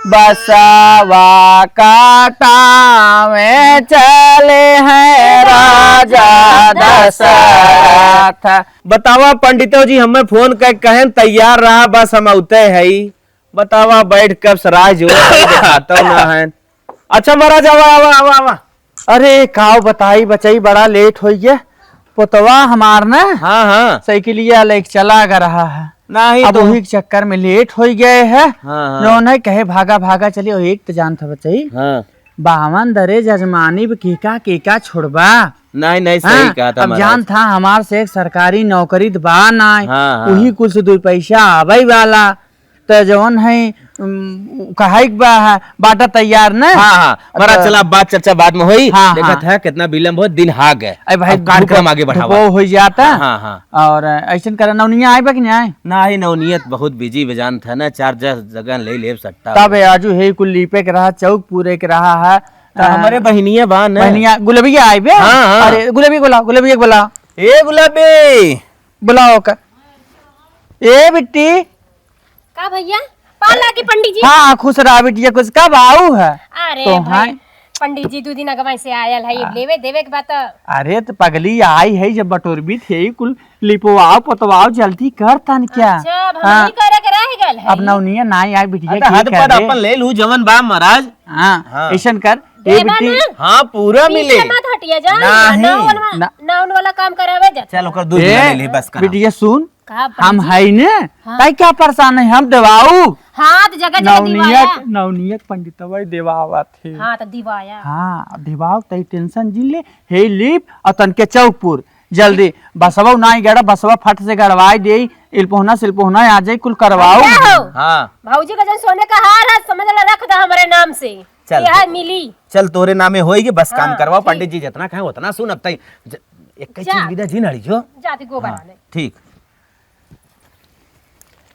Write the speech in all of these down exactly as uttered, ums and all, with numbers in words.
बसवा काटावे चले हैं राजा दशरथ। बतावा पंडितो जी, हमें फोन कर कहेन तैयार रहा, बस हम औते हई। बतावा बैठ कब से राह जो है, देखातो ना है। अच्छा महाराज, आवा, आवा, आवा, आवा। अरे काव बताई बचई, बड़ा लेट होइ गया। पोतवा हमार ना हाँ, हाँ। साइकिलिया लेके चला ग रहा है। नहीं अब तो। वही के चक्कर में लेट होइ गए है। हाँ, हाँ। जौन है कहे भागा भागा चली, और एक तो जानत ह बचई। हाँ। बावन दरे जजमानी बे केका केका छोड़बा। नहीं, नहीं, सही हाँ, कहा था अब महाराज। जानत ह हमार से एक सरकारी नौकरी त बा नाय। हाँ, हाँ। वही कुल से दो पैसा आवे वाला। त जौन है, उम, कहाई के बा है, बाटा तैयार न? हाँ, हाँ। महाराज, त चला, बात चर्चा बाद में होई। हाँ, देखत हाँ। है, कितना विलंब हो, दिन हा गए। अरे भाई, अब कार्यक्रम धूपो, आगे बढ़ावा। धूपो हो जाता। हाँ, हाँ। और ऐसन करे, नौनिया आए बा कि नहीं आए? नाही, नौनियत बहुत बिजी बजान था ना, चार जगह ले लेब सट्टा। तब आजू है कुल लीपे के रहा, चौक पूरे के रहा है। त हमरे बहिनिया बा न। बहिनिया, गुलबिया आए बे? हाँ, हाँ। अरे, गुलबिया के बुलाओ, गुलबिया के बुलाओ। ए गुलाबी। बुलाओ का। ए बिट्टी। का भैया? पाँव लागी पंडित जी। हाँ, खुश रहा बिटिया, कुछ कब आऊ है? अरे तो भाई, हाँ। पंडित जी दू दिन अगवा से आयल है, हाँ। लेवे देवे के बात। अरे त पगली आई है, जब बटोरबी थे कुल लिपवाओ पोतवाओ, जल्दी कर तन क्या? अच्छा, अब हाँ। हमही करे के रह गल है। अब नौनिया ना आई बिटिया, अरे की हद पद करे? अपन ले लू जवन बा महाराज। हाँ, हाँ। ऐसन कर, ए देबा बिट्टी। ना? हाँ, पूरा पीछे मिले। मत हटिया जा, नहीं। ना उन वाला, ना। ना उन वाला काम करावे जा। चल, ओकर दूध ए, ले ले, बस करा। बिटिया सुन, का हम पंडित? हई ने, हाँ। तै क्या परेशान है, हम देवाऊ। हाँ, त जगह जगह नवनियत, दिवाया। नवनियत पंडितवा देवावत है। हाँ, त दिवाया। हाँ, देवाऊ, तै टेंशन जिन ले, हे लीप, और तनके चौकपुर, जल्दी, बसवा नाई गड़ा, बसवा फट से गड़वाई दे, इलपोहना सिलपोहना आ जाई, कुल करवाऊ। भैया हो। हाँ। भौजी का जन सोने का हार है, समझ ला, रख दा हमरे नाम से। चल। यह मिली। चल, तोरे नामे होई के बस काम हाँ, करवाओ, ठीक। पंडित जी जितना कहें उतना सुन, अब तई ज-, एक कई जा। चीज विदा जी नड़ी जो। जाती गोबर हाँ, वाले। ठीक।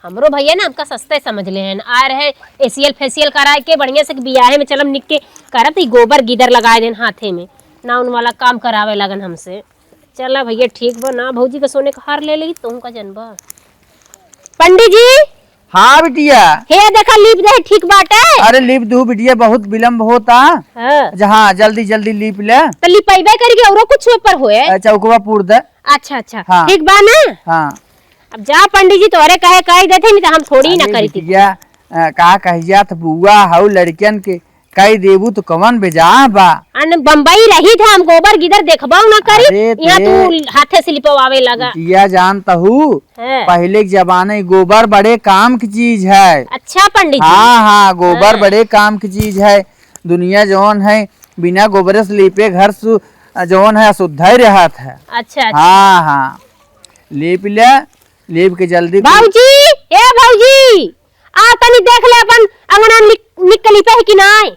हमरो भैया ना हमका सस्ते समझ ले हैं, आ रहे एसियल फेसियल कराए के बढ़िया से बियाहे में चलम निक के करब, त ई गोबर गीदर लगाए देन हाथे में, ना उन वाला काम करावे लगन हमसे। चला भैया, ठीक बा ना, भौजी का सोने का हार ले ली, तुहू का जनबा। पंडित जी। हाँ बिटिया। हे देखा, लीप दे, ठीक बाटे? अरे लीप दू बिटिया, बहुत विलम्ब होता। हाँ। जहाँ जल्दी जल्दी लीप ले। त लिपैबे करी के औरो कुछ ऊपर होए? अ, चौकवा पूर दे। अच्छा, अच्छा। हाँ। ठीक बा ना? हाँ। अब जा पंडित जी, तोरे कहे कह देते, नहीं तो हम थोड़ी ना अरे करी थी। बिटिया, अ, का कहिया त बुआ हऊ लड़कियन के कई देबू तो कवन बेजा बा? अन बम्बई रही था, हम गोबर गिदर देखबो ना करी, अरे यहाँ ते तू हाथे से लिपवावे लगा। बिटिया जानत हू, हाँ। पहले के जमाने गोबर बड़े काम की चीज है। अच्छा पंडित जी। हाँ, हाँ, गोबर हाँ। बड़े काम की चीज है। दुनिया जौन है, बिना गोबरे से लीपे घर सु-, जौन है, अशुद्ध ही रहत है। अच्छा, अच्छा। हाँ, हाँ। लीप ले, लीप के जल्दी तू भौजी, ए भौजी, आ तनी देख ले अपन अंगना निक-, निकली पे है कि नाय?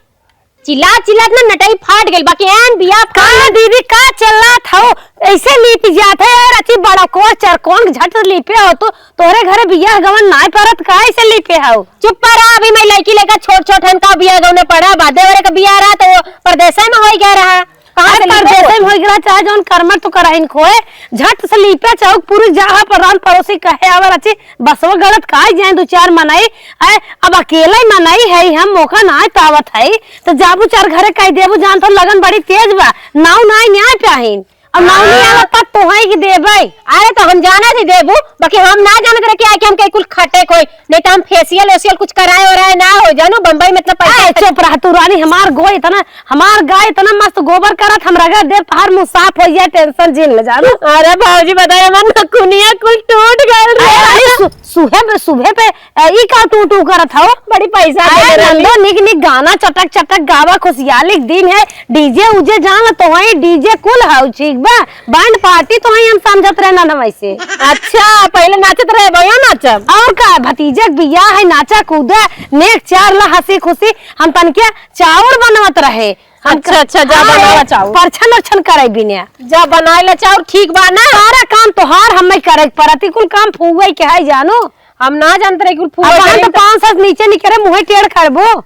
चिल्ला चिल्लात ना नटई फाट गइल, बाकी एन बिया का फाट दीदी, का चिल्लात हौ? ऐसे लीपी जात है यार, अच्छी बड़ा कोर चरकोन झट लीपे हो तू, तोहरे घरे बियाह गवन नाय परत, का ऐसे लीपे हौ? चुप पर रह, अभी मैं लड़की लेकर छोट छोट हन का बियाह गवन पड़ा, बादे वरे का बियाह रहा तो वो परदेसे में होई गया रहा। कहाँ अरे से लीपे परदेसे में होई गया, चाहे जौन करमर तो कराइन खोए, झट से लीपे चौक पूरी जहाँ पर रान पड़ोसी कहे आवर अच्छी बसवा गलत काहे जाए दो चार मनई, आए, अब अकेले मनई है, हम मौका ना पावत है, तो जाबू चार घरे कह देबू, जान तो लगन बड़ी तेज बा, नाव ना न्याय पाहिन, अब नाव नहीं हाँ। आवा तब तो है कि देबै। अरे तो हम जाना थी देबू, बाकी हम ना जानत रहे कि आके हम कहीं कुल खटे कोई, नहीं तो हम फेसियल वेसियल कुछ कराए वराए ना हो, जानो बम्बई में इतना पैसा ए, चुप रह तू रानी, हमार गो इतना हमार गाय इतना मस्त गोबर करत, हम रगड़ देब, तोहार मुँह साफ होइ जाए, टेंशन जिन ले जानू। अरे भौजी, बताए, हमार नकुनिया कुल टूट गइल रे। अरे, अरे, सु-, सुबह पे, सुबह पे, ए, ई का टू टू करत हौ? बड़ी पैसा अरे, दे रही। नंदो, निक निक गाना चटक चटक गावा, खुशियाली के दिन है, डीजे उजे जान तो वही डीजे कुल हौ, ठीक बा? बैंड पार्टी तो वही हम समझत रहे ना, ना वैसे। अच्छा, पहले नाचत रहे, भयो नाचब। और का, भतीजे के बियाह है, नाचा कूदा, नेक चार ला, हंसी खुशी, हम तनके चाउर बनवत रहे। हम अच्छा, अच्छा, जा हाँ, बनावा चाउर। परछन उरछन करे बिने। जा बनाए ला चाउर, ठीक बा ना? सारा काम तोहार हमें करे के परत, ई कुल काम फुगई के है जानू। हम ना जानत रहे कुल फुगई अब हम के तो तो पाँच साल नीचे निकरे मुँहे टेढ़ करबो।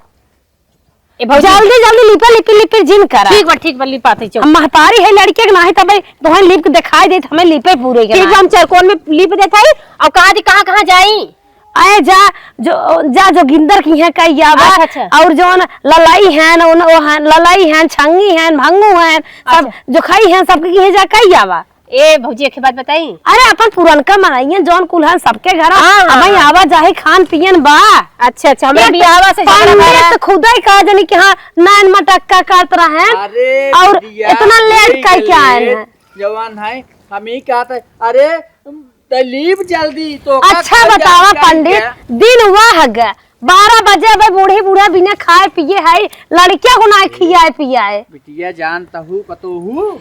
ए भौजी। जल्दी, जल्दी लिपे, लिपे, लिपे जिन करा। ठीक बा, ठीक बा, लिपाते चुप। हम महतारी है लड़के के नाही तबे तोहन लिप के दिखाई देत, हमें लिपे पूरे के ठीक बा, नाही। हम चरकोन में लिप देत हई, और कहा दी कहाँ, कहाँ जाई? आए जा, जो, जा जोगिंदर किहाँ कइ आवा। अच्छा, अच्छा। और जौन ललाई हैं, उन, वो हैं, ललाई हैं, छंगी हैं, भंगू हैं, सब अच्छा। जो खाई हैं, सबके किहाँ जा कइ आवा। ए भौजी, एक बात बताई। अरे, अपन पुरनका मनइया जौन कुल हैं, सबके घर हाँ, हाँ, अबहीं हाँ। आवा जाही, खान पियन बा। अच्छा, अच्छा, हमरे एक बियाहवा से झगड़ा पंडित भरा। खुदे का जानी कि हाँ, नैन मटक्का करत रहे हैं। अरे, और बिटिया, इतना लेट यही कइ के के आए लेट हैं। जवान है, हम ही कहत है, अरे, त लीव जल्दी, तो का अच्छा घर बतावा जात का पंडित, क्या? दिन वह ग, बारह बजे अबे बूढ़ी बूढ़ा बिना खाए पिए है, लड़किया को ना खियाए पियाए। बिटिया जान तहू पतोहू,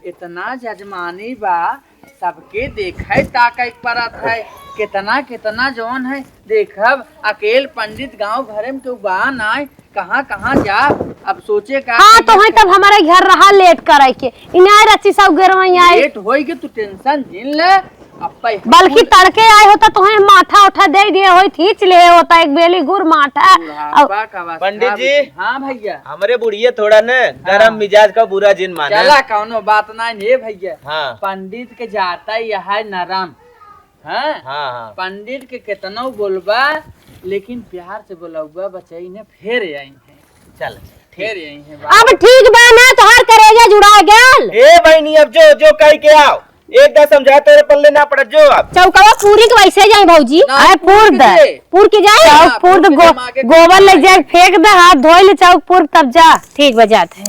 इतना जजमानी बा, सबके देखे ताके परत है, कितना कितना जौन है, देखब अकेल पंडित गाँव घरे में केहू बा नाय, कहाँ कहाँ जा, अब सोचे का हाँ, कि तो है तब हमारे घर रहा लेट करे के। इनाय रची सब गेरवा आई। लेट होई के तू टेंशन जिन ले, अब पै- बल्कि तड़के आए होता तो है माठा उठा दे दिए होई, थीच ले होता एक बेली गुर माठा। बुढ़ापा और का अवस्था पंडित जी। भी। हाँ भैया। हमरे बुढ़िए थोड़ा न हाँ। गरम मिजाज का बुरा जिन माने। चला कौनो बात ना हे भैया। हाँ। पंडित के जाता ही है नरम। हाँ? हाँ, हाँ। पंडित के केतनो बोलबा, लेकिन प्यार से बोलबा, बचई ने फेर आई है। चल, फेर आई है बाबा। अब ठीक बा ना, तोहार करेजा जुड़ा गल। ए बहिनी, अब जो, जो कह के आओ, एक दा समझा तोरे पल्ले ना पड़त, जो अब। चौकवा पूरी के वैसे जाई भौजी। ना, अरे पूर पूर के दे। जाए। पूर के जाए? हाँ, चौक पूर पूर दे, के गो-, जमा के गोबर ले जाए, फेंक दे, हाथ धोई ले चौक पूर, तब जा। ठीक बा, जात है।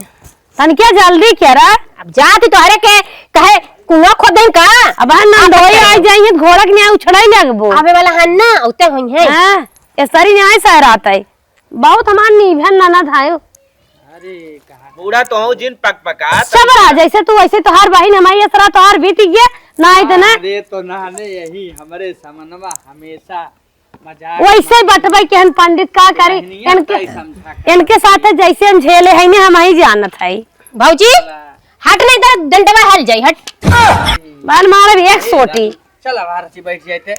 तनिके जल्दी करा। अब जात तोहरे के कहे कुआं खोद देन का? अब हम नंदोई आ जाइए, घोड़ा के न्याय उछड़ाई लगबो। आवे वाला हन ना, उते होई है। हाँ, ये सारी न्याय सहरात है। बहुत हमार नीभन ननद है। अरे, कहाँ बूढ़ा तो हूँ जिन पक पका। सब रहा, जैसे तू वैसे तोहार बहिन हमारी असरा तोहार बीत गया, ना इतना। अरे, तो नहाने यही हमरे समनवा हमेशा वैसे बटबै केहन पंडित का करी, इनके, इनके साथे जैसे हम झेले है ने, हम ही जानत है। भौजी, हट नहीं तो डंडवा हल जाई, हट। बाल मारब एक सोटी। चल, अब हरची बैठ जाते।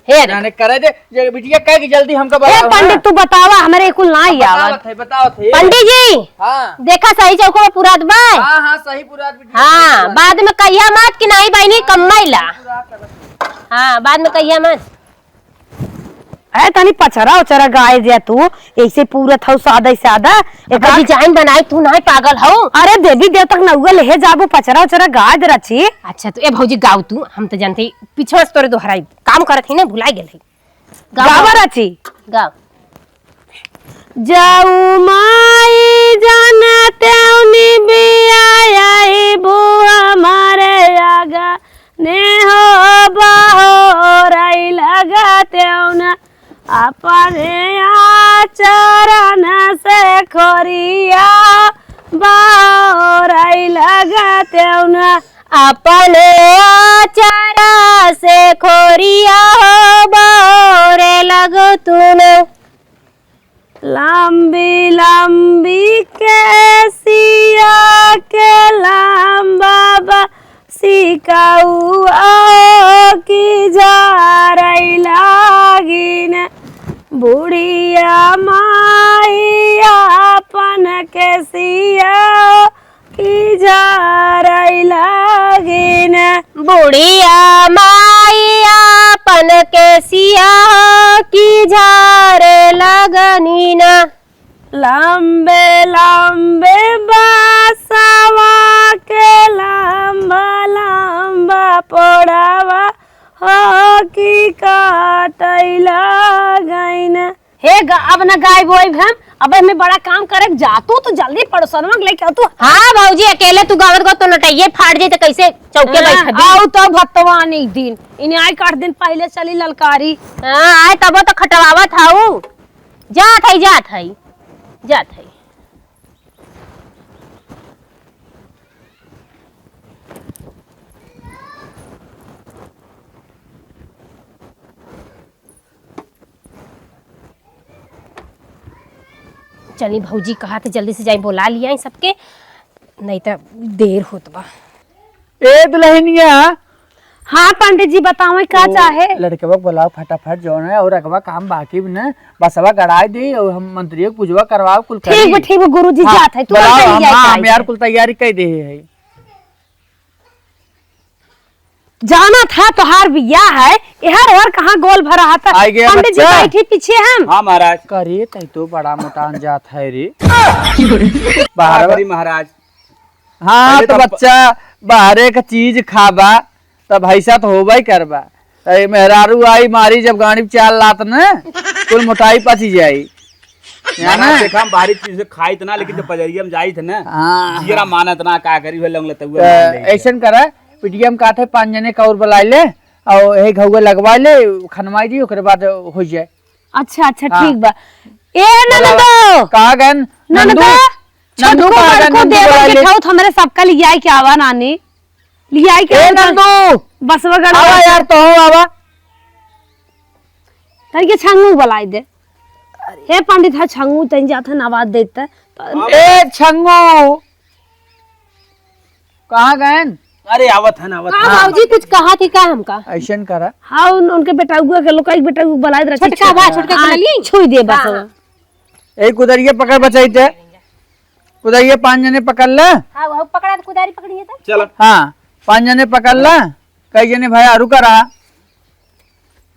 हे रे। जाने करे दे, ये बिटिया कह के जल्दी हमका ए, बताओ, पंडित, हाँ? तू बतावा, हमरे कुल ना ही आवत। बतावत है, बतावत है। पंडित जी, हाँ। देखा सही चौको में पुरात बा। हाँ, हाँ, सही पुरात बिटिया, हाँ, सही पुरात। बाद में कहिया मत कि नहीं बहिनी, कम्माई ला। हाँ, बाद में कहिया मत। अरे तनी पचरा उचरा गाय दे तू, ऐसे पूरा थौ सादा ही सादा। अब एक आध डिजाइन बनाई, तू नाय पागल हौ। अरे देवी देवता के नौआ लेहे जाबू, पचरा उचरा गाय दे रची। अच्छा तो ए भौजी गाओ तू, हम तो जानते ही पिछवा से तोरे दोहराई काम करत ही ना, भुलाई गेल है। गाओ, गावा गाओ। रची। गाओ। जाऊ माई जाना तेउनी बिया आई बू हमारे आगा ने हो बहोराई लगा तेउना अपने आचरण से खोरिया बहोराई लगा तेउना अपने आचरण से खोरिया हो बहोरे लगतुना। लंबी लंबी केसिया के लंबा बा सिकाऊ की झारई लागिन। बुढ़िया माई आपन केसिया की झारई लागिन। बुढ़िया माई आपन केसिया की झारे लगनिन। लंबे लंबे बासवा के लंबा लंबा पोड़ावा हो की काटैला गइन। हे ग-, अब न गायब होइब हम, अब हमें बड़ा काम करे जा, तू तो जल्दी पड़ोसनवा के लेके आ तू। हाँ भौजी, अकेले तू गावत गावत तो नटैये फाट जाई, तो कैसे चौके हाँ, बैठ दी? आऊ तो भतवान एक दिन, इन्हें आई काट दिन पहले चली ललकारी। हाँ, आए तबो तो खटवावत हऊ। जात है, जात है, जात है। चली भौजी कहा थे जल्दी से जाई बोला लिया सबके, नहीं तो देर होत बा। ए दुल्हनिया, हाँ पंडित जी, बताओ का ओ, चाहे? लड़कवा के बुलाओ फटाफट, जौन है और अगवा काम बाकी भी न, बसवा गड़ाई दे और हम मंत्रियों के पूजवा करवाओ कुल ठीक करी। बा, ठीक बा, गुरुजी हाँ, जात है, तू बुलाओ, हम, हाँ, हम यार कुल तैयारी कर दे है। जाना था तोहार बियाह है, एहर ओहर कहाँ गोल भरा हाथ। आइ गया पंडित जी, बच्चा। बैठी पीछे हम। हाँ महाराज। करे तै तो बड़ा मोटान जात है रे। बाहर बा। महाराज। हाँ, पहले तो तो बच्चा बाहरे का चीज खाबा, तब भैंसा तो होबा ही करबा। ए, मेहरारू आई मारी जब गाड़ी चाल लात न, कुल मोटाई पची जाई। है ना? देखा, हम बाहरी चीज से खाई इतना, लेकिन जब बजरिया में जाई थे ना, हाँ, जियरा हाँ। मानत ना, का करी, लौंग लतुआ तो मान ले। ऐसन करा, पिटिया में काटे, पाँच जने का और बुलाए ले, और यही घउआ लगवा ले, खनवाई दी, ओकरे बाद हो जाए। अच्छा, अच्छा, हाँ। ठीक बा। ए, ननदो! कहाँ गए? ननदो, नंदू? छोटको नंदू कहाँ गए? बड़को नंदू देवर बुला के ले। ठाउत हमरे सबका लियाई के आवा नानी। लियाई के ए, आवा नंदू! बसवा गड़ा आवा बा। यार, तो हो आवा। तनिके छंगू बुलाई दे। हे पंडित, है छंगू, तनी जात है, आवाज देते। ए, छंगू! कहाँ गएन? अरे, आवत हन, आवत हाँ, हन। बाबूजी, कुछ कहा थी का हमका? ऐसन करा। हाँ, उन-, उनके बेटउआ के, लोग का एक बेटउआ बुलाए रहे, छोटका बा, छोटका के हाँ, लली? छुई दे बस। हाँ, हाँ। ए, कुदरिया पकड़ बचाई ते। कुदरिया पाँच जने पकड़ ला। हाँ, वो पकड़ा तो कुदारी पकड़ी है तो। चलो। हाँ, पाँच जने पकड़ ला। कई जने भाई आरू करा।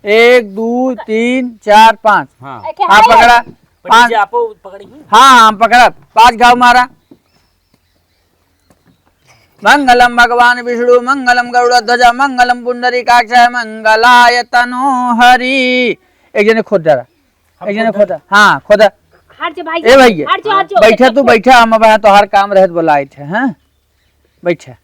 एक, दो, तीन, चार, पाँच। हाँ। एक हाँ, हाय पकड़ा। है। पंडित जी, पाँच। आपो पकड़ी। हाँ, हाँ, पकड़ा। पाँच घाव मारा। मंगलम भगवान विष्णु, मंगलम गरुड़ध्वज, मंगलम पुंडरीकाक्ष, मंगलाय तनो हरि। एक जने खोद डरा, हम एक जने खोद खोद डरा। हाँ, खोद। हट जा भाई, ए भैया, हट जा, हट जा, बैठा बैठा, तू, बैठा। बैठा, हम अब यहाँ तोहार काम रहत बोलाए थे, हाँ? बैठा।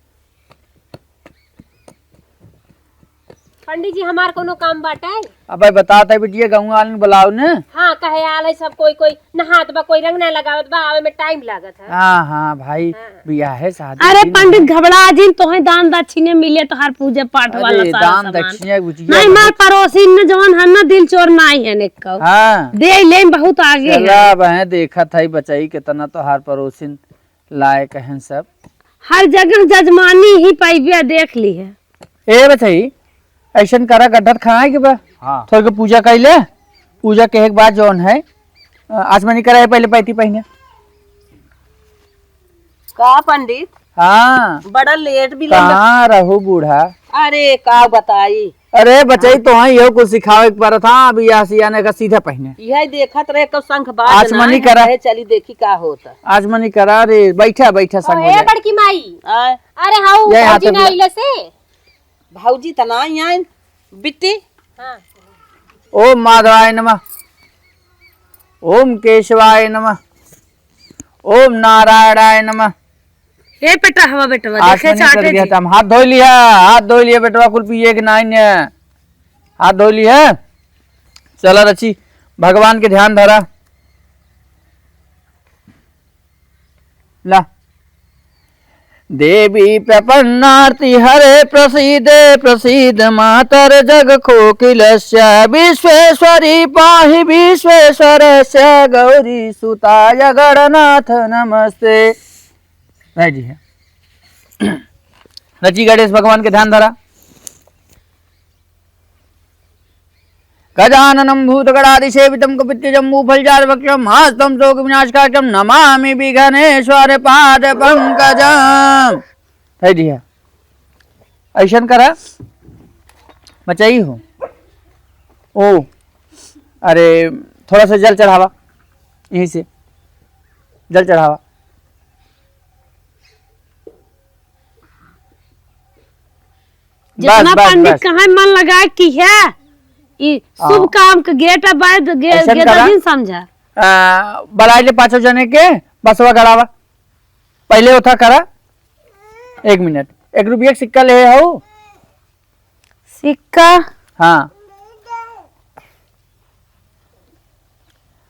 पंडित जी, हमार कोनो काम बाटे? अबे बतात है बिटिया, गाँव वालन बुलाओ ने। हाँ, कहे आल है सब कोई, कोई नहात बा, कोई रंग ना लगावत बा, आवे में टाइम लागत है। हाँ, हाँ भाई, हाँ। बियाह है, शादी अरे दिन पंडित है। घबरा जिन, तोहे दान दक्षिणे मिले, तोहार पूजा पाठ अरे वाला सारा दान सामान। दक्षिणे बिटिया नहीं, बहुत मार पड़ोसी ने जवन है ना, दिल चोर नाई है ने कहो। हाँ। दे ले बहुत आगे है। चला बहन, देखत है बचाई कितना तोहार पड़ोसिन लायक हैं सब। हर जगह जजमानी ही पाइबे, देख ली है। ए बचई, ऐसन करा, गड्ढत खाए के बा। हाँ। थोड़ के पूजा कर ले। पूजा के एक बाद जौन है, अ, आचमनी कराए, पहले पैती पहिने। का पंडित? हाँ। बड़ा लेट भी लगा। कहाँ रहू बूढ़ा? अरे, का बताई? अरे बचई, हाँ। तो हाँ, इहो कुछ सिखावे के परत। हाँ, अभी या सियाने का सीधा पहिने। यही देखत रहे, कब शंख बाज आचमनी ना करा। है, चली देखी का होता। आचमनी करा रे, बैठा, बैठा ओ, संग हो ए जाए। बड़की माई। आय। अरे हाउ, ये हाथ भौजी ना में आइले से? भौजी त ना आई आइन, बिट्टी। हाँ। ओम माधवाय नमः, ओम केशवाय नमः, ओम नारायणाय नमः। हे बेटा, हवा बेटवा, देखे आसमानी कर चाटे दिया जी। तम। हाथ धो लिया, हाथ धो लिया बेटवा, कुल पिए के नाई ने। हाथ धो लिया। चला रची, भगवान के ध्यान धरा। ला। देवी प्रपन्नार्ति हरे प्रसीद प्रसीद मातर जग कोकिलस्य विश्वेश्वरी पाहि विश्वेश्वरस्य गौरी सुताय गणनाथ नमस्ते। भाई जी है। रची गणेश भगवान के ध्यान धरा। गजाननं भूतगणादिसेवितं कपित्थजम्बूफलचारुभक्षं महास्तम शोकविनाशकाख्यं नमामि विघ्नेश्वर पाद पंकजम। है जी है। ऐसन करा। मचाई हो। ओ। अरे, थोड़ा सा जल चढ़ावा। यहीं से। जल चढ़ावा। जितना बस, बस, पंडित बस। कहाँ मन लगा कि है, ई शुभ हाँ। काम के गेट बाय द-, गे-, ऐसन गेट करा। दिन समझा। आ, बुलाए ले पाँचों जने के, बसवा गड़ावा। पहले उठा करा। एक मिनट, एक रुपया के सिक्का ले हऊ? सिक्का? हाँ।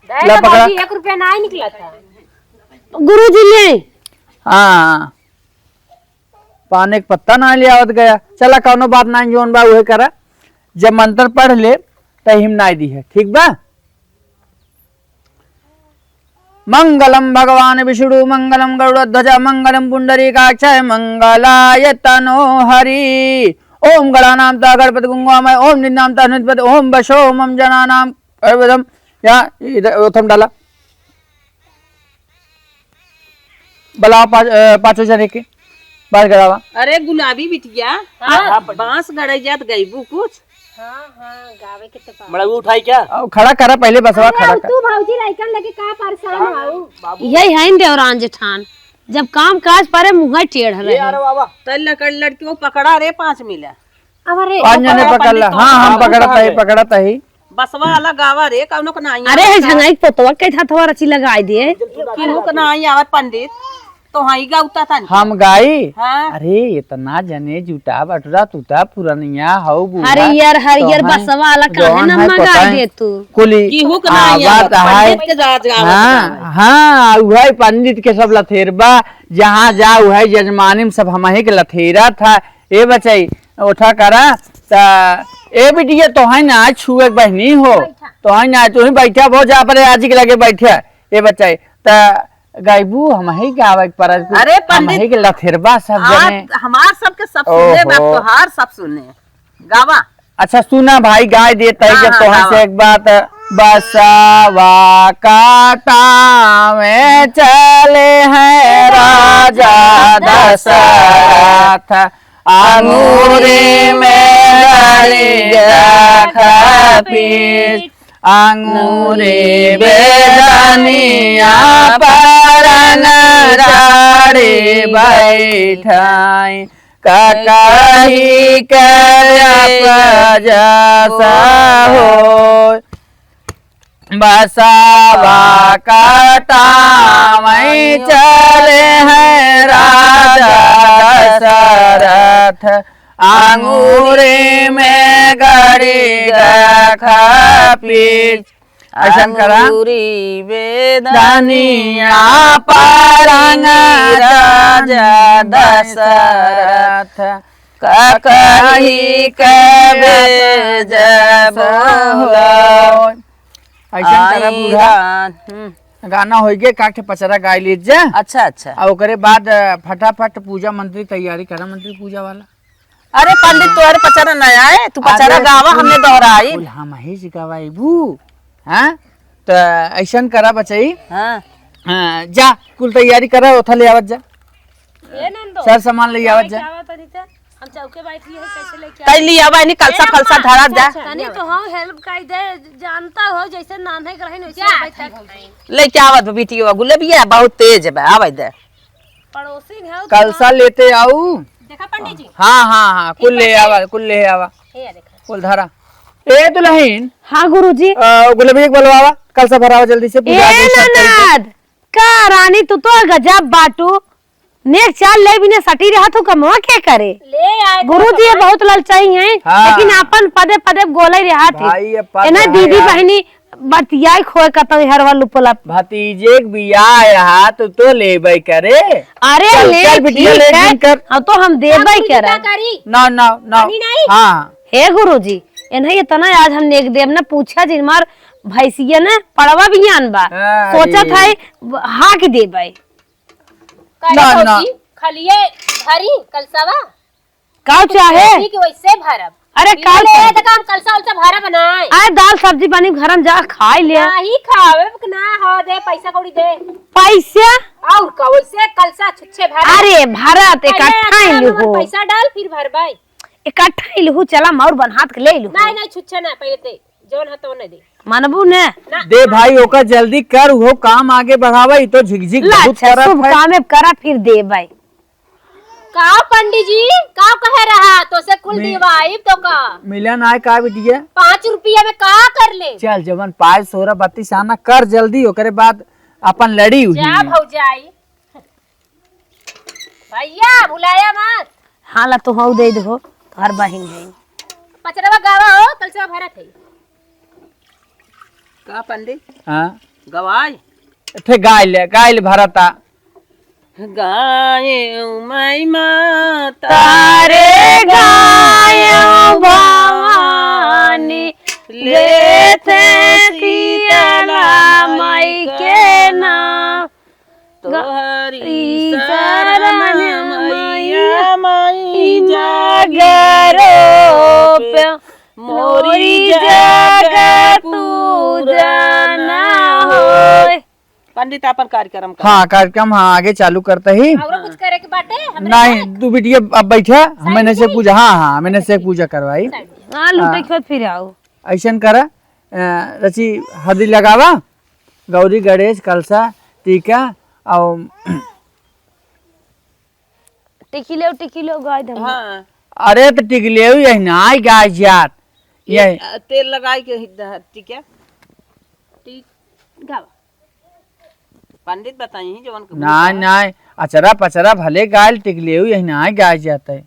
दे ला तो पकड़ा। बाबूजी, एक रुपया ना ही निकला था। गुरुजी ले। हाँ। पाने के पत्ता ना ले आवत गया। चला, कौनो बात ना, जोन बा उहे करा। जब मंत्र पढ़ ले, त हिम नाई दी है, ठीक बा? मंगलम भगवान विष्णु, मंगलम गरुड़ध्वज, मंगलम पुंडरीकाक्ष, मंगलाय तनो हरि। ओम गणानाम ता गणपति गुंगोमय, ओम निन्नाम ता निधिपति, ओम वशो मम जनानाम, अरे बदम, या इधर ओथम डाला। बुलाओ पाँच, अ, पाँचों जने के। बस गड़ावा। अरे गुलाबी बिटिया, हाँ। बांस गड़े जात गईबू कुछ? हाँ, हाँ, गावे के तो बा। मड़ऊ उठाई क्या? अब खड़ा करा, पहले बसवा अरे, खड़ा अब कर। तू भौजी लइकन लेके का परेशान हऊ? यही है न देवरान जेठान, जब काम काज परे मुँह टेढ़ रहे। अरे बाबा। तल लकड़ लड़कियों पकड़ा रे, पाँच मिला। अब रे, पाँच जने पकड़ ला। हाँ, हम पकड़त ही, पकड़त ही। बसवा वाला गावा रे, कौनो के नाई अरे, आवत है। झंगाई पोतवा के हथवा रची लगाई दे। केहू के नाई आवत पंडित, तो हाँ ही गाउता था। हम गाई? हाँ। अरे, इतना जने जुटा बटुरा, तू ता पुरनिया हऊ बूढ़ा। हरियर, हरियर तो हाँ, बसवा वाला काहे जौन ना है मंगा पता है, दे तू? कुली केहू के नाई आवत आवत, है। पंडित के जाज गावत हाँ, है। हाँ, उहे पंडित के सब लथेरबा, जहाँ जा उहे जजमानी में सब हमही के लथेरा था। ए बचई, ओठा करा, त ए बिटिया, तोहई ना छुए के बहिनी हो, बैठा। तोहई ना, तू ही बैठा, बहुत जा परे आजी के लगे बैठे। ए बचई, त गाइबू, हमही गावे के परत, अरे पंडित, हमही के लथेरबा सब हाँ, जने। हमार सबके सब सुने, बात ओहो। तोहार सब सुने। गावा। अच्छा सुना भाई, गाय देत है हाँ, जब हाँ, तोहन गावा। से एक बात। बसवा काटा में चले हैं राजा दशरथ, अंगूरी में गड़िया खपीस, अंगूरी बेदनिया परन राड़ी बैठाई, ककही के अपजस हो। बसवा काटा में चले हैं राजा दशरथ, अंगूरी में गड़ी गखा पीछ। ऐसन करा। अंगूरी बेदनिया परन राजा दशरथ, ककही के बेजब हो। ऐसन करा बूढ़ा। हम्म। गाना होइगे, काठे पचरा गाय लीजिए। अच्छा, अच्छा। और ओकरे बाद, अ, फटाफट पूजा मंत्री तैयारी करा, मंत्री पूजा वाला। अरे पंडित, तोहरे पचरा ना आए, तू पचरा अरे, गावा, कुल, हमने दोहराई। कुल हम ही से गवाईबू, हाँ? त ऐसन करा बचई। हाँ। हाँ, जा, कुल तैयारी करा, ओथा ले आवत जा। ए नंदो, सर सामान ले आवत जा। लेके आवा तनी त, हम चौके बैठी है, कैसे लेके तै आवा? लिया बा, इन्हीं कलसा ए फलसा अम्मा, धरा जा। अच्छा, तनी तो हम help कर दे, जानता हो, जैसे नान्हे के रहे, वैसे जा, बैठा ठीक है। लेके आवत बा, बिटिया, गुलेबिया बहुत तेज बा, आवे दे। पड़ोसी है, कलसा लेते आऊ। देखा पंडित जी। हाँ, हाँ, हाँ, कुल ले आवा, कुल ले आवा। हे, देखा। कुल धरा। ए दुल्हन। हाँ गुरुजी। अ, गुलाबी के बोलवावा, कलसा भरावा जल्दी से, पूजा ए आगे सब करके। ननद, का रानी, तू तो गजब बाटू। नेक चाल ले बिना सटी रहत हो, कमवा के करे? ले आए गुरुजी, ये बहुत ललचाई हैं, हाँ। लेकिन आपन पदे पदे गोलाई रहत है। भाई, ये पद एना है दीदी यार। बहनी बतियाई खोए कतई हरवा लुपलप। भतीजे के बियाह है, तू तो लेबे करे। अरे चल, ले, चल बिटिया, ठीक ले है। जिन कर। हाँ, तो हम देबे बाबूजी करे। का करी? ना, ना, ना। पानी नहीं? हाँ। हे गुरुजी, एनही इतना आज हम नेक देब ना, पूछा जिन मार भैंसिया ना पड़वा बियान बा। अरे। सोचत है, हाक देबे। करे ना, ना। भौजी, खलिए भरी कलसवा? का चाहे? ठीक, वैसे भरब। अरे, पी का ले, चाहे? तो काम कलसा उलसा भरब ना। अरे, दाल सब्जी बनी, घर में जा, खाई ले। नहीं खावे के ना हो, दे, पैसा कौड़ी दे। पैसा? और का, वैसे कलसा छुच्छे भरब। अरे, भरत, अरे, इकट्ठा ही अच्छा, लिहू। पैसा डाल, फिर भरबै। इकट्ठा ही लिहू, चला, मौर बन हाथ के ले लिहू। नहीं, नहीं, छुच्छे ना, पहले दे, जौन है तो नहीं दे। मानबू ने? ना। दे भाई, ओका जल्दी कर, वो काम आगे बढ़ावा, ई तो झिकझिक ला, बहुत अच्छा, करत शुभ है। कामे करा, फिर देबै। का पंडित जी, का कहे रहा? तो से कुल मी-, दिवाइब तो का? मिलन आए का बिटिया? पाँच रुपया में का कर ले? चल, जवन पाए सोरा बत्तीस आना कर जल्दी, ओकरे बाद अपन लड़ी हुई। जा भौजाई। भैया, भुलाया मत। हाँ, ला तो हऊ दे दो, तोहर बहिन है। पचरवा गावा हो, कलसा भरत है। का पंडित? हाँ? गवाई? थे गाय ले, गाय ले भरता। गाय माई माता तारे गाय भवानी, लेथे शीतला माई के नाम। तोहरी शरण मैया, मैया जागरो पे मोरी जग पूजा ना होय। पंडित, आपन कार्यक्रम करा। हाँ, कार्यक्रम, हाँ, आगे चालू करते ही। औरो कुछ करे के बाटे? हमरे नहीं, घर? तू बिटिया अब बैठा, हम साइड इन्हें से में? पूजा, हाँ, हाँ, हम इन्हें से पूजा करवाई। साइड में। हाँ, लूटे हाँ। खेत फिर आओ। ऐसन करा, अ, रची हरदी लगावा, गौरी, गणेश, कलसा, टीका, और टिकी लेव, टिकी लेव, गाय धन। हाँ। अरे, तो टिकी लेव, यही ना आई गाय जात। ये, यही। अ, तेल लगाई के ही द-, टिका। टिक, गावा। पंडित बताई ही जवन के ना, भूत है। ना, अचरा पचरा भले गायल, टिकी लेव, यही ना आई गाय जात है।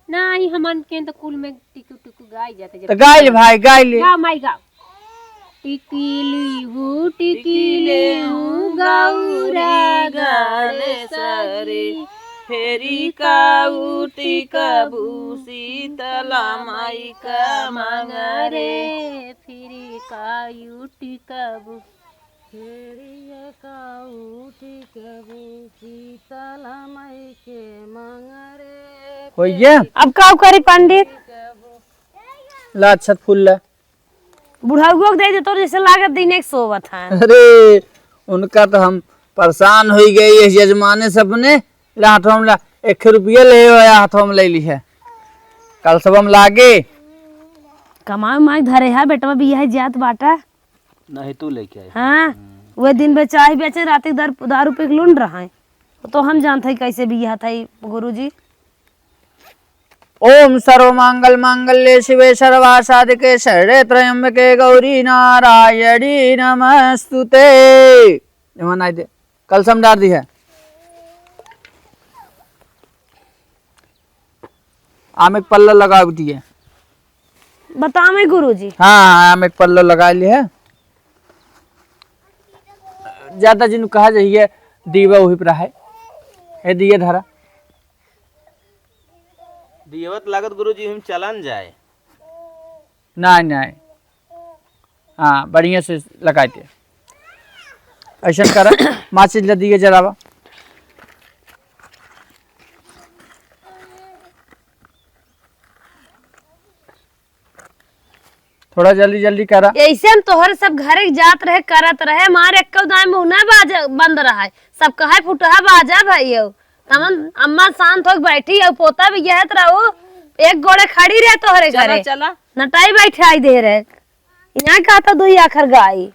ना, ई हमन के तो कुल में टिकू टिकू गाय जाते तो जब गाय ले भाई, गाय ले। गाओ माई, गाओ। टिकिली हूँ, टिकिली हूँ, गौरा गणेश रे, फेरी काऊ टिकबू शीतला माई का मांग रे, फेरी काऊ टिकबू। फेरिया काऊ टिकबू, शीतला माई के मांग रे। होइए? अब काऊ करी पंडित? ला, अच्छत फूल ला। बुढ़ाउओ के दे दे, तोर जैसे लागत दिन एक सोवत है। अरे, उनका तो हम परेशान होई गए, ये जजमाने से अपने। ला, हाथों में ला, एक रुपया ले आया, हाथों में ले ली है। कल सब हम लागे। कमाई माई धरे है, बेटवा बियाह जात बाटा। नहीं, तू लेके आई। हाँ, वह दिन बेचाही बेचे, रात के दर-, दारू पी के लुंड रहा है। तो हम जानत है कैसे बियाह था गुरुजी। ओम सर्व मांगल मांगल्ये शिवे सर्वा साधिके शरणे त्र्यंबके गौरी नारायणी नमस्तुते। एमन आई दे, कलसम डार दी है। आमे के पल्ला लगाव दिए। बतावे गुरुजी। हाँ, हाँ, आमे के पल्ला लगा ली है। ज्यादा जिन कहा जाइए, दीवा वही पर है। हे दिए धरा। दियवत लागत गुरुजी, हम चलन जाए। नहीं, नहीं। हाँ, बढ़िया से लगाई दे। ऐसन करा, माचिस ले दिए जलावा। थोड़ा जल्दी जल्दी करा। ऐसे हम तोहरे सब घरे जात रहे, करत रहे, हमारे एक्को दाई मुँह ना बाज, बंद रहा है। सब कहे फुटहा बाजा भइयो। तमन अम्मा शांत होके बैठी है, पोता भी यहत रहू, एक गोड़े खड़ी रहे तोहरे चला, घरे। चला। नटाई बैठाई दे रहे। यहाँ का तो दुई आखर गाई।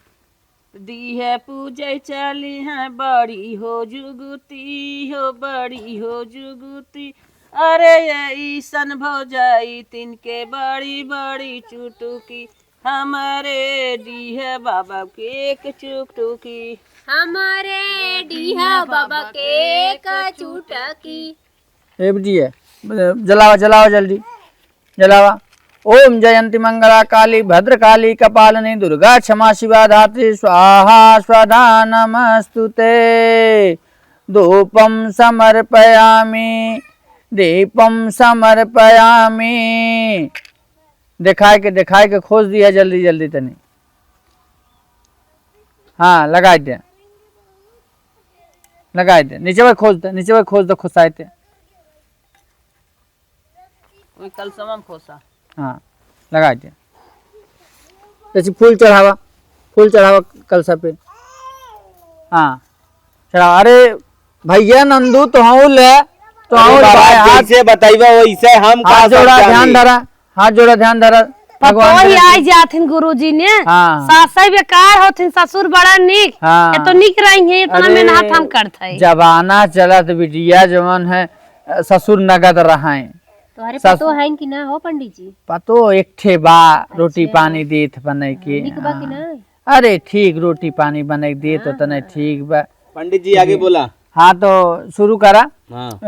दीहे पूजे चली हैं बड़ी हो जुगुती, हो बड़ी हो जुगुती। अरे ये ईसन भौजाई तिनके बड़ी बड़ी चुटुकी। हमारे डीह बाबा के एक चुटुकी। हमारे डीह बाबा के एक चुटकी। ए बिटिया, जलावा, जलावा जल्दी, जलावा। ओम जयंती मंगला काली भद्रकाली कपालिनी दुर्गा क्षमा शिवा धात्री स्वाहा स्वधा नमस्तुते। धूपम समर्पयामि, दीपम समर्पयामि। देखाए के, देखाए के खोज दिया जल्दी, जल्दी तनी। हाँ, लगाए दे। लगाए दे। नीचे भाई खोज दे, नीचे भाई खोज दे, खुसाए दे। वही कलसवा में खोसा। हाँ, लगाए दे। जैसे फूल चढ़ावा, फूल चढ़ावा कलसा पे। हाँ, चढ़ावा। अरे भैया नंदू, तो हूँ ले, तो अरे हूँ ले बाबा, भाई, हाथ, जैसे बताइबा वैसे हम हाथ का जोड़ा, समझानी। ध्यान धरा, हाथ जोड़ा, ध्यान धरा। पतोह भगवान ही करे। आई जाथिन गुरुजी ने। हाँ। सासै बेकार होथिन, ससुर बड़ा नीक। हाँ। ये तो नीक रही है, इतना अरे, मेहनत हम करत है। जमाना चलत बिटिया जवन है, ससुर नगद रहाए। तोहरे सस- पतोह हैं कि ना हो पंडित जी? पतोह एक ठे बा, रोटी अच्छा। पानी देत बनई के। नीक बा कि ना? अरे ठीक, रोटी पानी बनई देत हाँ, तो तने हाँ। ठीक बा। पंडित जी आगे बोला। हाँ, तो शुरू करा। हाँ। अ,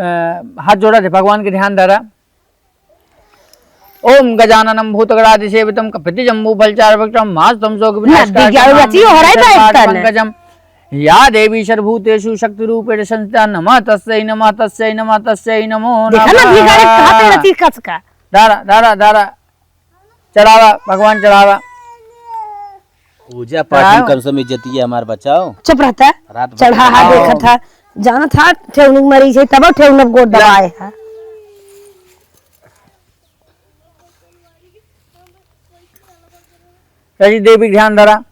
हाथ जोड़ा दे, भगवान के ध्यान धरा। ओम गजाननम भूतगणादिसेवितम कपित जम्बू फलचारुभक्षम मास्तम शोक विनाशकारकम नंदी क्या बची हो रहा है नाम तो एक तन। पंकजम। या देवी सर्वभूतेषु शक्ति रूपेण संस्थिता नमः तस्यै नमः तस्यै नमः तस्यै नमो देखा ना, नमः। बिगाड़े कहाँ पे रहती कस का? धारा, धारा, धारा। चढ़ावा, भगवान चढ़ावा। पूजा पाठ में चढ़ाओ। कम से कम इज्जतिया हमार बचाओ। चुप रहता। रात भर चढ़ा हा चढ़ाओ। देखा था, जाना था, ठेहुनी मरी है, तब ठेहुन अब गोड़ ला। दबाए है। रजनी देवी ध्यान धरा।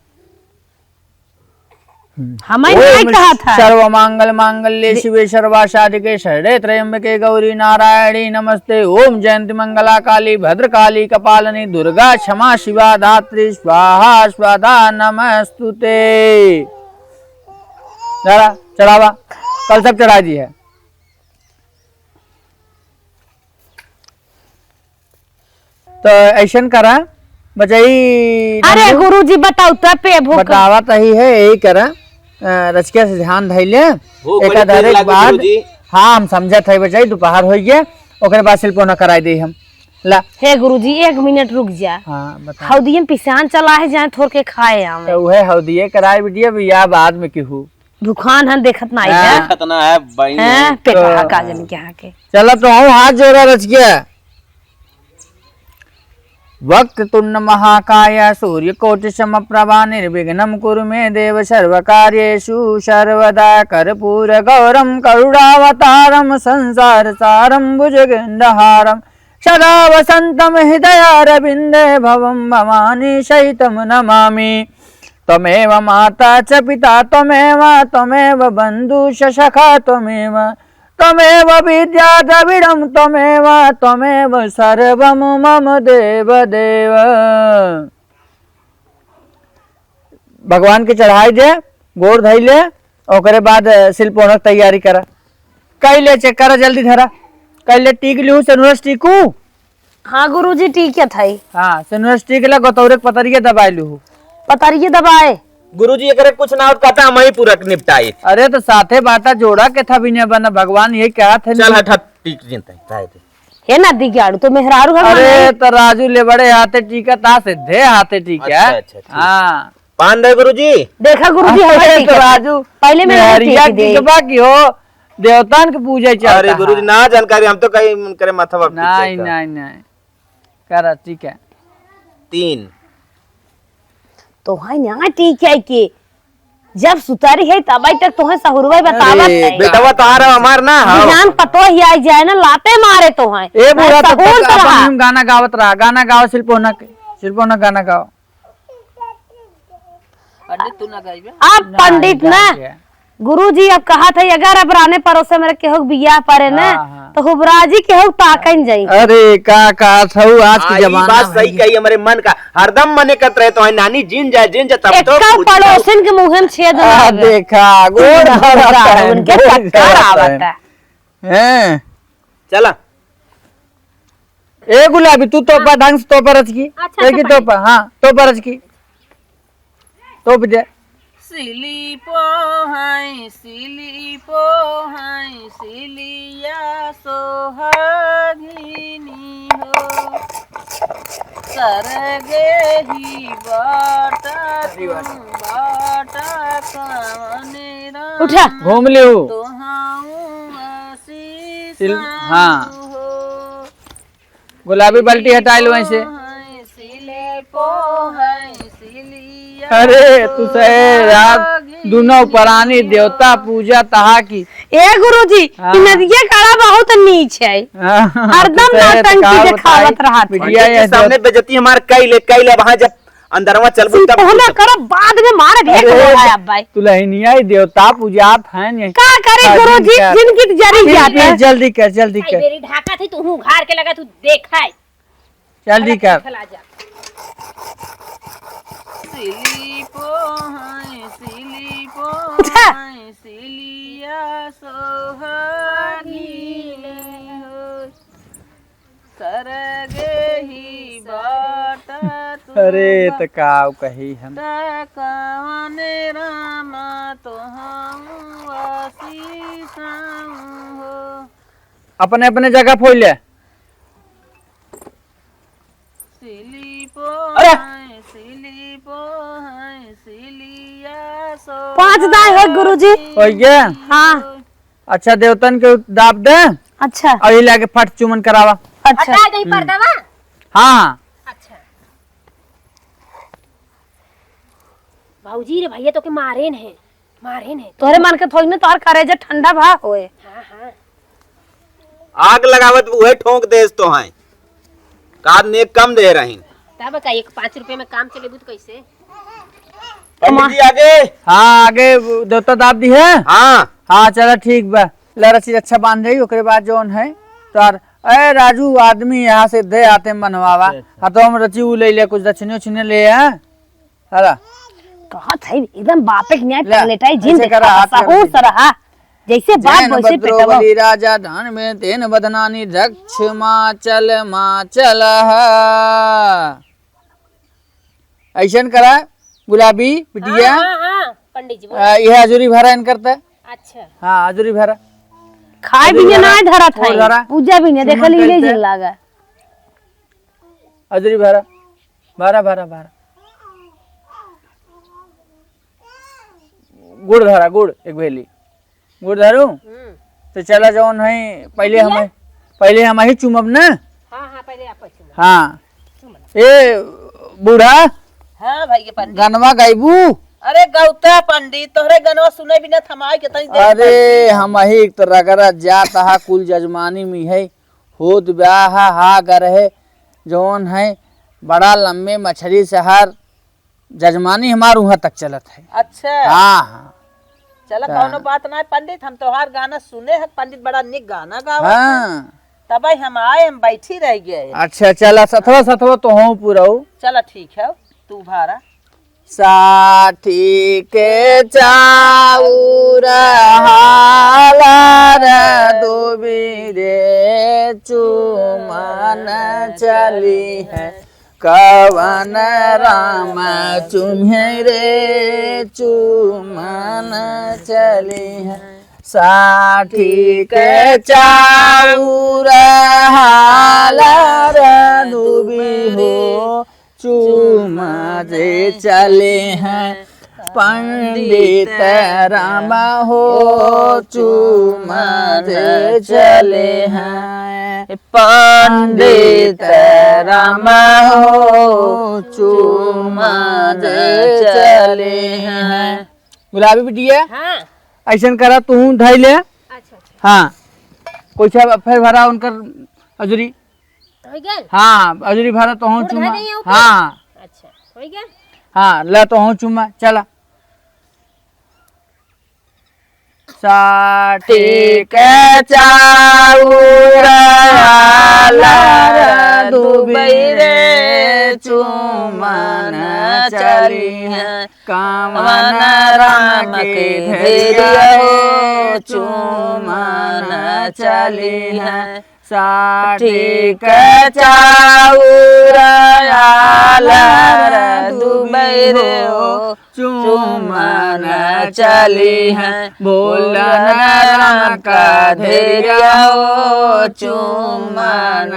हम्म। हमें ओम नहीं कहा था। सर्व मांगल मांगल्ये दे- शिवे सर्वासाधिके शरणे त्र्यंबके गौरी नारायणी नमस्ते। ओम जयंती मंगला काली भद्रकाली कपालनी दुर्गा क्षमा शिवा धात्री स्वाहा स्वधा नमस्तुते। जरा चढ़ावा, कल सब चढ़ा दी है। तो ऐसन करा बचाई अरे नंदू। गुरुजी बताओ तो पे भूख बतावा तही है, यही करा। अ, रचकिया से ध्यान धैले। भूख बड़ी एकाध तेज एक लागी बाद। गुरुजी। हाँ, हम समझत है बचाई, दोपहर हो गया, ओकरे बाद सिलपोना कराई दे हम। ला। हे गुरुजी, एक मिनट रुक जा। हाँ, बता। हौदिये में पिसान चला है, जाए थोर के खाए आवे। तो उहे हौदिये कराए बिटिया, बियाह बाद में केहू। दुकान हम देखत नाई हाँ। है। देखत ना है, बहिन। हैं, है। पेटवा तो का जन के यहाँ के। चला तो हम हाथ जोड़ा रच गया। वक्रतुंड महाकाय सूर्यकोटि समप्रभा निर्विघ्नं कुरु मे देव सर्वकार्येषु सर्वदा। कर्पूर गौरम करुणावतारम संसार सारम भुजगेन्द्रहारम सदा वसंतम हृदयारविंदे भवम भवानी सहितम नमामि। त्वमेव माता च पिता त्वमेव, त्वमेव बंधु च सखा त्वमेव, त्वमेव विद्या द्रविणम त्वमेव, त्वमेव सर्वम मम देव देव। भगवान के चढ़ाई दे, गोड़ धइले, ओकरे बाद, अ, सिलपोनक तैयारी करा। कइले check करा, जल्दी धरा। कइले टीक लिहू, सेनुरस टीकू। हाँ गुरुजी, टीकत हई। हाँ, सेनुरस टीक ला, गोतौरे के पतरिया दबाए लिहू। पतरिया दबाए। गुरुजी, एकरे कुछ ना होत, कहता हम ही पूरा निपटाई। अरे, तो साथे बाटा जोड़ा के था बिना बना, भगवान यही कहा थे। चल हट, हट, टीक जिनता है, जाए दे। हे ना दिगाड़ू, तो मेहरारू घर अरे, बनाई। तो राजू ले बड़े हाथे टीका, ता सीधे हाथे टीका। अच्छा, अच्छा, ठीक। हाँ। पान दे गुरुजी। देखा गुरुजी, अरे, हमारे तो टीका। राजू, पहले मैं मेहरिया टीक दे। टीकबा की हो, देवतान के पूजा चलता अरे गुरुजी, है। ना जानकारी, हम तो कहीं उनकरे माथा बाप नहीं, टीका। नहीं, नहीं। करा, ठीक है। तीन। तो है ना, ठीक है कि जब सुतारी है, तब आई तक तोहे सहुरवा बतावत अरे, है। बेटवा तोहार हमार ना, हाँ। बिहान पतो ही आई जाए ना, लाते मारे तोहे। ए बूढ़ा, तब सहूर तक तो रहा। अपन हम गाना गावत रहा, गाना गाओ, सिलपोना के, सिलपोना गाना गाओ। पंडित तू ना गाइबे? अब ना, पंडित ना, गाइबे। गुरुजी अब कहत है, अगर अब राने परोसे मेरे केहू के बियाह परे ना, हाँ, हाँ। तो हुबराजी केहू ताकन जाई। अरे, का कहत हऊ, आज के हाँ, ई जमाना बात में सही कही, हमरे मन का हरदम मने करत रहे तो है, नानी जिन जाए, जिन जाए, तब तो एक्का पूछ लो। पड़ोसिन के मुँहे में छेद ना आ, आवे। देखा, गोड़ धरत है, उनके गोड़ चक्कर धरत आवत है। है। हैं? चला। ए गुलाबी, तू तोपा ढंग से तोपा रच की। अच्छा, एक ही अच्छा, तोपा, हाँ, तोपा रच की। तोप दे। सिली पोहाई, सिली पोहाई, सिलिया सोहागिनी हो। सरगे ही बाटा अरे वाह। तू, बाटा कवने राम उठा। घूम लियो। तोहाऊ आशीष सिल-, हाँ। हो। गुलाबी बाल्टी हटा लो ऐसे। अरे, तू सहे यार, दुनो परानी देवता पूजा तहा की। ए गुरुजी, हाँ। ई नदिया काड़ा बहुत नीच है। हाँ, हरदम तू सहे नौटंकी तो का देखावत बताई, रहत है। बिटिया पंडित जी ये सामने देव- बेइज्जती हमार कइले, कइले, वहाँ जब अंदरवा चलबू तब सिलपोहना पूछब। करब, बाद में मारब, एक अरे, बोला है अब भाई। दुल्हनिया ही देवता पूजात है नहीं। का करे अरे, गुरुजी, क्या? जिनकी तो जरी अरे, जात है। जल्दी कर, जल्दी आई कर। मेरी ढाका थी, तू हूँ उघार के लगा, तू देखा है। जल्दी कर। चला जा। सिली पोहाई, सिली उठा। पोहाई, सिलिया सोहागिनी हो। सरगे ही बाटा तू अरे, त का कही हम? त कवन रामा तोहऊ आशीष हो। अपने, अपने जगह फोड़ ले। सिली अरे! पोहाई, सिली पोहाई, सिलिया सो पाँच दाएं हो गुरुजी। हो गया? हाँ। अच्छा, देवतन के दाब दे। अच्छा। और ये लाके फट चुमन करावा। अच्छा। हटा दे हम्म। पर्दावा। हाँ, हाँ। अच्छा। भौजी रे भैया तो के मारेन है, मारेन है। तोहरे मन के थोड़ी ना, तोहर करेजा ठंडा भा होए। हाँ, हाँ। आग लगावत उहे ठोंक देस तो हैं। का ने कम दे रही। तब का एक पाँच रुपये में काम चलेबू तो कैसे? पंडित जी आगे। हाँ, आगे देवता दाब दिहे। हाँ। हाँ, चला ठीक बा। ला रस्सी अच्छा बांध जाई, ओकरे बाद जौन है तोहार, ए राजू, आदमी यहाँ से दे आते मनवावा। अच्छा। हाँ, तो हम रस्सी उ ले ले, कुछ दक्षिणे उक्षिणे ले, हैं? हला। कहत है एकदम बापे के न्याय ले, पगलेटाई जिन ऐसे देखा करा, बा, हाथ कर सहूर दे। सरहा। जैसे बाप जैन वैसे भद्रो पेटवा। बलि राजा धन में तेन बदनानी दक्ष माचल माचल हा। ऐसन करा, गुलाबी बिटिया। हाँ, हाँ, हाँ, पंडित जी, बोलो। आ, यह अजूरी भरा इनकर त। अच्छा। हाँ, अजूरी भरा। खाए अजूरी भी भरा, ना धरत है। धरा। पूजा भी नहीं, देखा सुमन लीले करते। जिन लागा। अजूरी भरा, भरा, भरा, भरा। गुड़ धरा, गुड़, एक भेली। गुड़ धरू? हम्म। तो चला जौन है, पहिले हम, पहिले हम ही चूमब ना। हाँ, हाँ, पहिले आप चूमब। हाँ। चूमब। ए, बूढ़ा। हाँ, भाई के पंडित। गनवा गाइबू? अरे गौता पंडित, तोहरे गनवा सुने बिना थमाई के तनी देर अरे, बैठी। हम ही एक तो रगड़ा जात हा, कुल जजमानी में है, होत ब्याह हा, हा गर है, जौन है, बड़ा लम्बे मछरी से हर जजमानी हमार उहाँ तक चलत है। अच्छा। हाँ, हाँ। चला, हाँ। कौनो बात ना है पंडित, हम तोहार गाना सुने हैं, पंडित बड़ा निक गाना गावत है। हाँ। तबे हम आए, हम बैठी रह गए। अच्छा, चला, सथवा, सथवा तो हूँ पुराऊ। चला, ठीक है, तू भारा। साठी के चाउर हालार दुबिरे चुमन चली है। कवन राम चुम्हे रे चुमन चली है। साठी के चाउर हालार दुबी हो चुमा जे चले हैं। पंडित राम हो चुमा जे चले हैं। पंडित राम हो चुमा जे चले हैं। गुलाबी बिटिया, हाँ। ऐसन करा, तू धई ले। अच्छा, अच्छा। हाँ, कोई सब फिर भरा उनकर अजूरी। हो गया? हाँ, अजूरी भरा तो हूँ गुड़ चुमा। धर रही है ऊपर? हाँ। अच्छा, हो गया? हाँ, ला तो हूँ चुमा, चला। साठी के चाउर हालार दुबई रे चुमन चली हैं। कवन राम के धैर्य हो चुमन चली हैं। साठी के चाउर हालार दुबई रे हो चुमन चली हैं। भोलन राम का धैर्य हो चुमन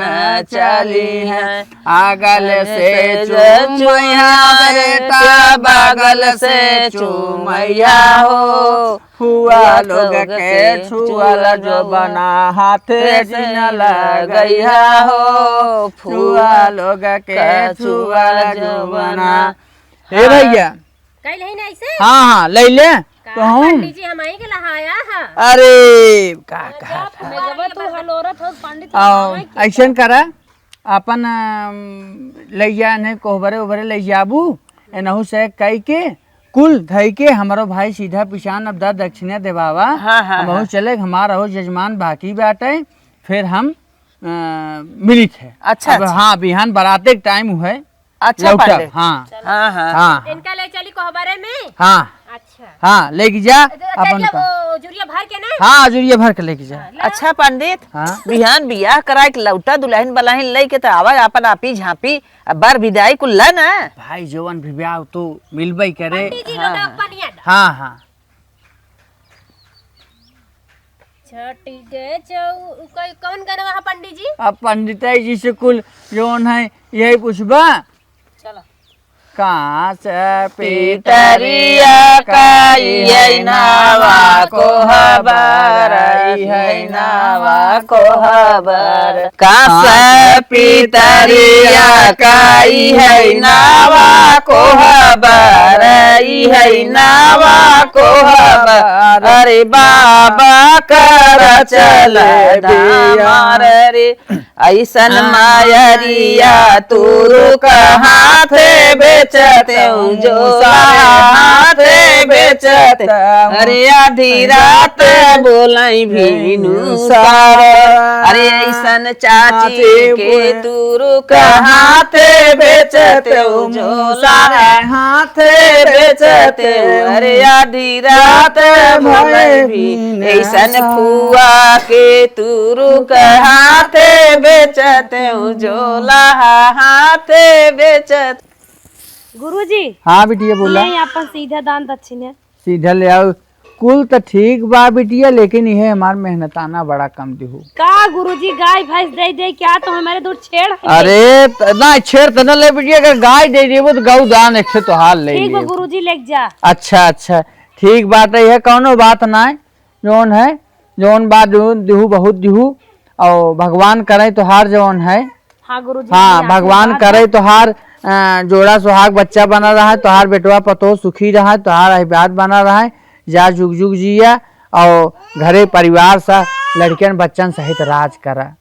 चली हैं। आगल से चुमैया बेटा, बगल से चुमैया हो। फुआ लोग के छुअल जो बना, हाथे जिन लगैया हो। फुआ लोग के छुअल जो बना। हे भैया, कल है ना ऐसे? हाँ, हाँ, ले ले। का तो हम पंडित जी, हम आई के लहाया है। अरे, का अरे, कहा बाप रे, था? जब तू हलोरत हो, पंडित आओ, लहाए के ऐसन का? करा, अपन, अम, लइया ने कोहबरे उहबरे लइ जाबू, एनहू से कई के, कुल धई के, हमरो भाई सीधा पिछान अब दा दक्षिणा देवावा, हाँ, हाँ, हमहू हाँ। चले, हमार हो जजमान बाकी बाटे, फिर हम, अ, मिलित है। अच्छा, अब अच्छा। हाँ, बिहान बराते के टाइम हुए, अच्छा, लौटब, पंडित। हाँ। चलो। हाँ, हाँ। हाँ, हाँ। इनका ले चली कोहबरे में? हाँ। अच्छा। हाँ, लेके जा, तो अपन चलिए का। वो जुरिया भर के ना? हाँ, जुरिया भर के लेके जा। हाँ, ले। अच्छा, पंडित, हाँ। बिहान बियाह कराए के लौटा दुल्हन बलाहिन लेके तो आवा, अपन आपी झांपी, अब बर विदाई कुल ला ना। भाई, जवन भी ब्याह तो मिलबे करे। पंडित जी, हाँ, लोटा हाँ। पनिया दा। हाँ, हाँ। छठी के चौ-, उ कई-, कौन गनवा है पंडित जी? अब पंडित जी से कुल जौन है यही पूछबा। चलो। कांस पितरिया का इहै नावा कोहबर, इहै नावा कोहबर। कांस पितरिया का इहै नावा कोहबर, इहै नावा कोहबर। अरे बाबा कर चल दामर रे। ऐसन मायरिया तुरुक हाथे बेचतेउ, जोला हाथे बेचतेउ। अरे आधी रात बोलाई भीनु सार। अरे ऐसन चाची के तुरुक हाथे बेचतेउ, जोला हाथे बेचतेउ। अरे आधी रात बोलाई भी ऐसन फुआ के तुरुक हाथे बेचतेउ, जोला हाथे बेचत। गुरुजी, हाँ बिटिया, बोला। नहीं, अपन सीधा दान दक्षिणा। सीधा ले आओ। कुल त ठीक बा बिटिया, लेकिन इहे हमार मेहनताना बड़ा कम दिहू। का गुरुजी, गाय भैंस दे दे क्या? तो हमारे दूर छेड़ है। अरे त-, ना छेड़ त न ले बिटिया, अगर गाय दे देबो तो गौ दान एक ठे तोहार ले ठीक बा लेब। गुरुजी, लेके जा। अच्छा, अच्छा, ठीक बात है, यह कौनो बात ना है। जौन है, जौन बा दिहू, दिहू बहुत दिहू, और भगवान करे तोहार जौन है। हाँ गुरुजी, हाँ, हमारे भगवान आशीर्वाद करे बा। तोहार, अ, जोड़ा सुहाग बच्चा बना रहा है, तोहार बेटवा पतोह सुखी रहा है, तोहार आशीर्वाद बना रहा है, जा जुग जुग जिया और घरे परिवार सा लड़कियन बच्चन सहित राज करा।